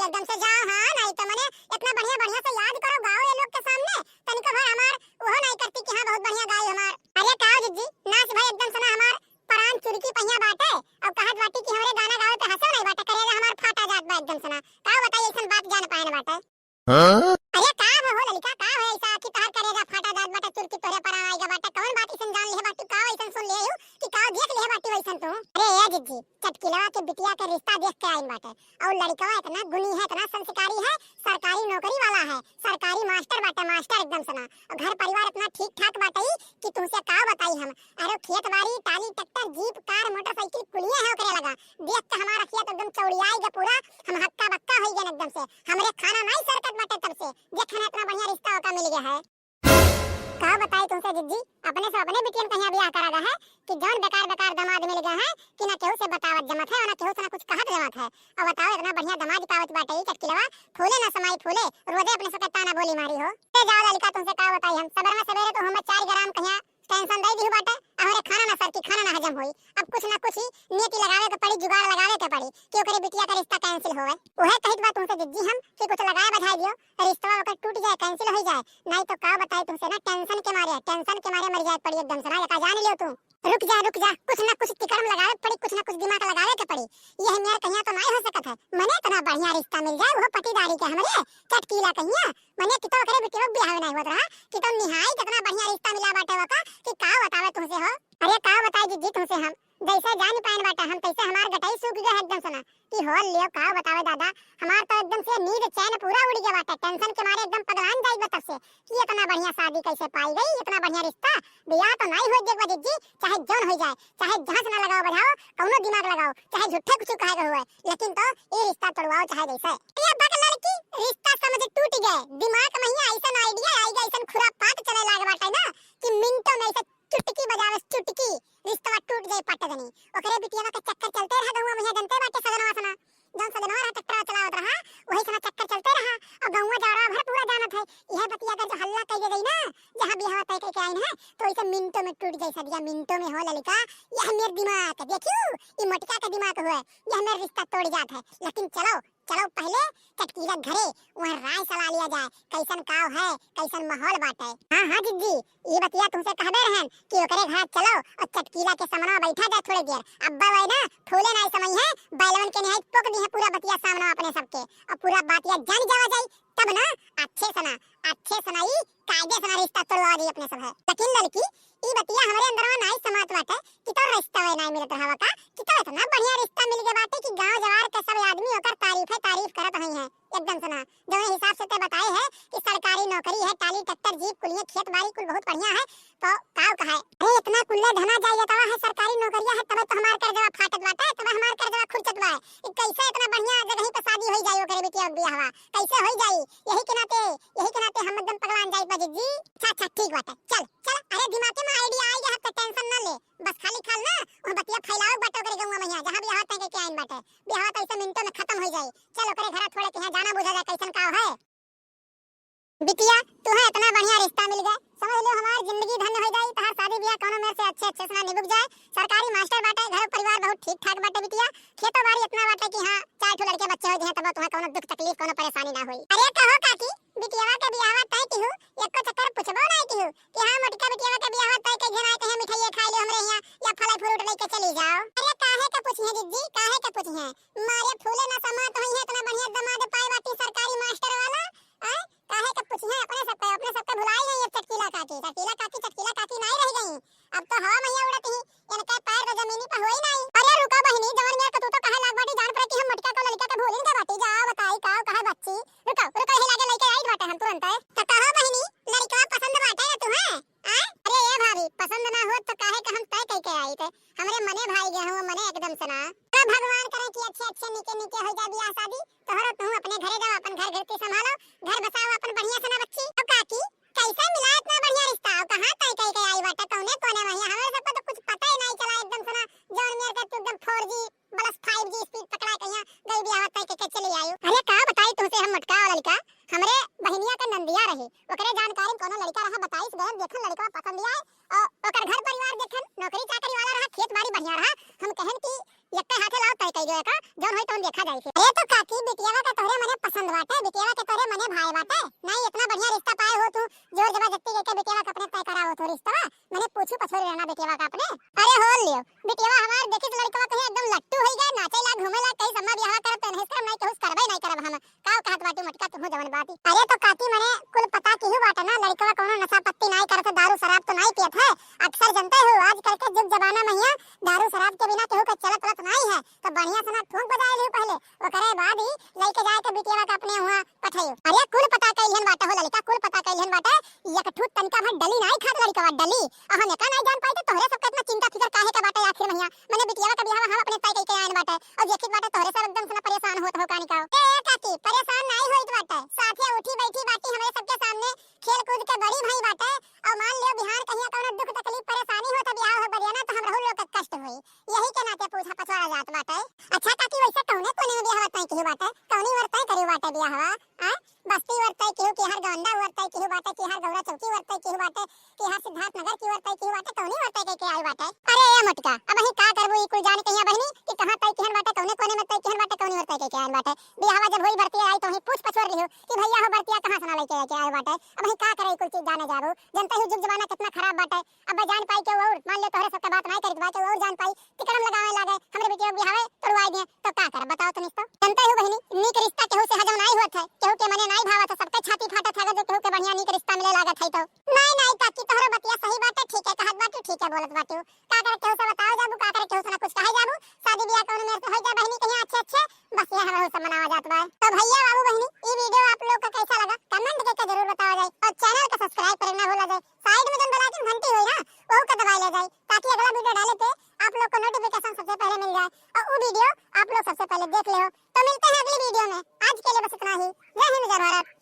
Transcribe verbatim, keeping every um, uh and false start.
एकदम से जाओ, हाँ, नाहीं तो मने इतना बढ़िया, बढ़िया से याद करो, गाओ ये लोग के सामने, तनिको भर हमार उहो नाहीं करती कि हाँ, बहुत बढ़िया गाई हमार। अरे का हो जिज्जी, नाच भाई एकदम से ना हमार परान चुरकी पहिया बाटे, अब कहत बाटी कि हमरे गाना गावे पे हंसो नाहीं बाटे, करेजा हमार फाटा जात बा एकदम से ना। का बताई, ऐसन बात जान पाए न बाटे। हाँ? अरे का हो, हो ललिका, का हो ऐसा कि तोहार करेजा फाटा जात बाटे, चुरकी तोहरे परान आइगा बाटे, कौन बात ऐसन जान लिहे बाटी, का ऐसन सुन लिहे हूँ कि का देख लिहे बाटी वैसन तू? अरे ए जिज्जी, चटकिलवा के बिटिया के रिश्ता देख के आइन बाटे, और लड़कवा इतना गुणी है, इतना संस्कारी है, सरकारी नौकरी वाला है, सरकारी मास्टर बाटे, मास्टर एकदम से ना। और घर परिवार इतना ठीक ठाक बाटे कि तुमसे का बताई हम। अरे खेत बाड़ी, टाली ट्रैक्टर, जीप, कार, मोटरसाइकिल कुलिये है ओकरे लगा। देख के हमार अखिया तो एकदम चौड़ियाई गया पूरा, हम हक्का बक्का होई गए एकदम से। हमरे खाना नाहीं सरकत बाटे तब से, देखे ना इतना बढ़िया रिश्ता ओका मिल गया है। का बताई तुमसे जिज्जी, अपने से अपने बिटियन कहिया बियाह करा गया है कि जौन बेकार बेकार दामाद मिल गया है कि ना केहू से बतावत जमत है और ना केहू से ना कुछ कहत जमत है। अब बताओ, इतना बढ़िया दामाद पावत बाटे ई चटकिलवा, फूले ना समाई फूले, रोजे अपने सबके ताना बोली मारी हो। ए जाओ ललिका, तुमसे का बताई हम, सबेरे में सबेरे तो हम चार ग्राम कहिया टेंशन दे दिहु बाटे, हमरे खाना ना सरकी, खाना ना हजम होई। अब कुछ ना कुछ ही नीति लगावे के पड़ी, जुगाड़ लगावे के पड़ी कि ओकरे बिटिया का रिश्ता कैंसिल होवे। उहे कहित बा तुमसे जिज्जी हम कि कुछ लगाए बजाए दियो, रिश्तवा ओकर टूट जाए, कैंसिल हो जाए, नाहीं तो का बताई तुमसे ना, टेंशन के मारे, टेंशन के मारे मर जाए पड़ी एकदम से ना, एका जान लियो तू। रुक जा, रुक जा, कुछ ना कुछ तिकड़म लगावे के पड़ी, कुछ ना कुछ दिमाग लगावे के पड़ी। यह मेर कहिया तो नाहीं हो सकत है, मने इतना बढ़िया रिश्ता मिल जाए, वो पटीदारी के हमरे चटकीला कहिया, मने कि तो ओकरे बिटिया के बियाह नाहीं होत रहा, कि तो निहाई कितना बढ़िया रिश्ता मिला बाटे ओका, कि का बतावे तुमसे हो। अरे का बताई जिज्जी तुमसे हम, जैसे जान पाइन बाटे हम, तैसे हमार गटई सूख गया है एकदम से ना, कि हो लियो का बतावे दादा, हमार तो एकदम से नींद चैन पूरा उड़ गया बाटे, टेंशन के मारे एकदम पगलान जाई बा तब से, कि इतना बढ़िया शादी कैसे पाई गई, इतना बढ़िया रिश्ता, बियाह तो नाहीं होई, देख बा जिज्जी, चाहे जौन हो जाए, चाहे जहाँ से ना लगाओ बजाओ, कौनो दिमाग लगाओ, चाहे झूठे कुछ कहे के हुए, लेकिन तो ये रिश्ता तोड़वाओ चाहे जैसे। ये बक लड़की, रिश्ता समझ टूट गए, दिमाग में ही ऐसन आइडिया आई गए, ऐसन खुरापात चले लाग बाटे ना कि मिनटों में ऐसे चुटकी बजावे, चुटकी, रिश्ता टूट जाए पटदनी। ओकरे बिटिया के चक्कर चलते रहा गौवा में, जनते बाटे सजनवा सना, जौन सजनवा रहा ट्रैक्टर चलावत रहा, वही सना चक्कर चलते रहा। अब गौवा जाड़ा भर पूरा जानत है, यह बतिया अगर जो हल्ला कह दे गई ना, जहाँ बियाह तय करके आइन है, तो इसे मिनटों में टूट जाए सदिया, मिनटों में हो ललिका। यह मेर दिमाग देखियो, ई मोटका का दिमाग हुए, यह मेर रिश्ता तोड़ जात है। लेकिन चलो, चलो पहले चटकीला घरे, वहाँ राय सलाह लिया जाए, कैसन काव है, कैसन माहौल बाटे। हाँ, हाँ जिज्जी, ई बतिया तुमसे कहबे रहन कि ओकरे घर चलो और चटकीला के समनवा बैठा जाए थोड़े देर। अब्बा वही ना फूले ना समय है, बैलवन के निहाई पोक दी है पूरा बतिया सामने अपने सबके, और पूरा बतिया जान जावा जाई, तब ना अच्छे से ना, अच्छे से ना ई कायदे से ना रिश्ता तोड़वा जाई अपने सब है। लेकिन लड़की, ई बतिया हमरे अंदरवा नाई समात बाटे कि तोर रिश्ता वे नाई मिलत रहा का, कि तोर इतना बढ़िया रिश्ता मिल गए बाटे कि गांव जवार के सब आदमी ओकर तारीफे तारीफ करत हई हैं। एकदम से ना, जौने हिसाब से ते बताए है कि सरकारी नौकरी है, टाली ट्रैक्टर जीप कुलिये खेत बाड़ी कुल बहुत बढ़िया है, तो काव कहा है? अरे इतना कुल्ले धना जाई जतवा है, सरकारी नौकरिया है, तबे तो हमार कर्जवा फाटत बाटे, तबे हमार कर्जवा खुरचत बा। ई कैसे इतना बढ़िया जगह पे शादी होई जाई ओकरे बिटिया के बियाहवा? कैसे होई जाई? यही के नाते, यही के नाते हम एकदम पगलान जाई बा जिज्जी। अच्छा, अच्छा, ठीक बाटे, चल, चल, अरे दिमागे में आइडिया आई गया है, तो टेंशन ना ले, बस खाली खाल ना, वो बतिया फैलावे बाटे ओकरे गौवा में, यहाँ जहाँ बियाह तय के आइन बाटे, बियाह तो ऐसे मिनटों में खत्म हो जाई। चल ओकरे घरा थोड़े के यहाँ जाना बुझा जाए कैसन का है। बिटिया, तू है इतना बढ़िया रिश्ता मिल गए, समझ लो हमार जिंदगी धन्य हो जाई, तहार शादी बियाह कोनो मेर से अच्छे अच्छे से ना निबुक जाए। सरकारी मास्टर बाटे, घर परिवार बहुत ठीक ठाक बाटे बिटिया, खेतो बाड़ी इतना बाटे कि हाँ, चार ठो लड़के बच्चे हो जाए तब तुम्हें कोनो दुख तकलीफ कोनो परेशानी ना होई। अरे कहो काकी, बिटियावा के बियाहवा तय किहू, एको चक्कर पुछबो नहीं किहू कि हाँ मोटका बिटियावा के बियाहवा तय के घेना कहे मिठाई खाई लो हमरे यहाँ या फल फ्रूट लेके चली जाओ। अरे काहे के पूछिए जिज्जी, काहे के पूछिए? मारे फूले ना समात होई है, इतना बढ़िया दामाद पाए बाटी सरकारी मास्टर वाला। आय, काहे के पूछिए अपने सबके, अपने सबके भुलाई है ये चटकीला काकी, चटकीला काकी, चटकीला काकी नहीं रह गई। अब तो हवा मैया उड़त ही, इनके पैर तो जमीनी पे होई नहीं। अरे रुका बहिनी, जवन मेर कतूतो कहे लाग बाटी, जान पड़े कि हम मोटका को लड़का के भूलिन के बाटी। जा बताई का कहे बच्ची, रुका, रुका, यही लागे लइके आई बाटे हम तुरंत। तो कहो बहिनी, लड़का पसंद बाटे ना तुम्हें? आय? अरे ए भाभी, पसंद ना हो तो काहे के हम तय कइके आई थे? हमरे मने भाई गए हो, मने एकदम से ना। तो भगवान करे कि अच्छे अच्छे निके निके हो जाए बियाह शादी, तोहरो तू अपने घरे जाओ, अपन घर घरती संभालो, घर बसाओ अपन बढ़िया से ना बच्ची। तो काकी, कैसे मिला इतना बढ़िया रिश्ता? और कहाँ तय कइके आई बाटे, कौने कोने में? हमरे सबको तो कुछ पता ही नहीं चला एकदम से ना, जौन मेर के तू एकदम four G plus five G speed पकड़ा के यहाँ गई बियाह तय के, के चली आयु। अरे का बताई तुमसे हम मोटका वाला लड़का, हमरे बहिनिया का नंदिया रही, ओकरे जानकारी में कोनो लड़का रहा, बताइस गए, देखन लड़का पसंद आए, और ओकर घर परिवार देखन, नौकरी चाकरी वाला रहा, खेत बाड़ी बढ़िया रहा, हम कहन कि यक्के हाथे लाओ तय कई गए का, जौन होई तौन देखा जाई। काकी। अरे तो काकी, बिटियावा का तोहरे मने पसंद बाटे, बिटियावा के तोहरे मने भाई बाटे। नाहीं, इतना बढ़िया रिश्ता पाए हो तू, जोर जबरदस्ती करके बिटियावा का अपने तय करावत हो रिश्तवा। मने पूछू पछोरी रहना बिटियावा का अपने। अरे हो लियो, बिटियावा हमार देखी तो लड़कवा कहीं एकदम लट्टू होई गए, नाचे ला, घूमे ला, कहीं सम्मा बियाह करब तो नहीं करब, नहीं केहू से करबे नहीं करब हम। का कहत बाटी मोटका, तुहू जवन बाटी। अरे तो काकी, मने कुल पता केहू बाटे ना, लड़कवा कौनो नशा पत्ती नाई करत है, दारू शराब तो नाई पियत है। अक्सर जनते हो, आजकल के जुग जमाना में हिया दारू शराब के बिना केहू के चलत उलत नाई है। तो बढ़िया से ना ठोंक बजाए लियो पहले, ओकरे बाद ही लइके जाए के बिटियावा के अपने हुआ पठाइयो। अरे कुल पता कइलिहन बाटे हो लड़का, कुल पता कइलिहन बाटे। एक ठू तनिका भर डली नाई खात लड़कवा, डली। आ हम एका नाई जान पाई तो तोहरे सबके इतना चिंता फिकर काहे के बाटे आखिर महिया? मने बिटियावा का बियाह हम अपने तय कइके आयन बाटे। और देखित बाटे तोहरे सब एकदम से ना परेशान होत हो कानी का। ए, ए काकी, परेशान नाई होइत बाटे। साथे उठी बैठी बाटी हमरे सबके सामने खेल कूद के बड़ी भई बाटे। और मान लियो बिहान कहिया कौनो दुख तकलीफ परेशानी होत बियाह हो बरिया ना तो हम रहू लोग के कष्ट होई। यही के नाते पूछा पछवाड़ा जात बाटे। अच्छा काकी, वैसे कौने कोने में बियाह तय केहू बाटे? कौनी ओर तय करी बाटे बियाहवा? आ? बस्ती ओर तय केहू, केहर गौंडा ओर तय केहू बाटे, केहर गौरा चौकी ओर तय केहू बाटे, केहर सिद्धार्थ नगर की ओर तय केहू बाटे, कौनी ओर तय के आइल बाटे? अरे ए मोटका, अब ही का करबू ई कुल जान कहिया बहिनी कि कहाँ तय केहन बाटे, कौने कोने में तय केहन बाटे, कौनी ओर तय के आइल बाटे? बियाहवा जब होई बरतिया आई तो वहीं पूछ पछोर लिहू कि भैया हो बरतिया कहाँ से ना लइके आइके आइल बाटे? अब ही का करे ई कुल चीज जाने जाबू? जनते ही जुग जमाना कितना खराब बाटे। अब जान पाई केहू और, मान ले तोहरे सबके बात नाई करित बा, केहू और जान पाई, तिकड़म लगावे लागे, हमरे बिटिया के बियाहवे तोड़वाई दिए, तो का करब बताओ तनी तो। जनते हो बहिनी, नीक रिश्ता केहू से हजम नाई होत है, केहू के मने नाई भावत है, सबके छाती फाटत है, जो केहू के बढ़िया नीक रिश्ता मिले लागत है तो। नाई, नाई काकी, तोहरो बतिया सही बाटे, ठीक है कहत बाटू, ठीक है बोलत बाटू। का करे केहू से बताओ जाबू, का करे केहू से ना कुछ कहे जाबू, शादी बियाह कौनो मेर से हो जाए बहिनी कहीं अच्छे अच्छे, बस यह रहू सब मनावा जात बा। तो भैया बाबू बहिनी, ई video आप लोग का कैसा लगा, comment करके जरूर बतावा जाए और channel का subscribe करे ना भूला जाए। Side में जौन bell icon घंटी होई ना, वहू का दबाए ले जाए, ताकि अगला video डाले पे आप लोग को notification सबसे पहले मिल जाए और वो video आप लोग सबसे पहले देख ले हो। तो मिलते हैं अगली video में, आज के लिए बस इतना ही। जय हिंद, जय भारत।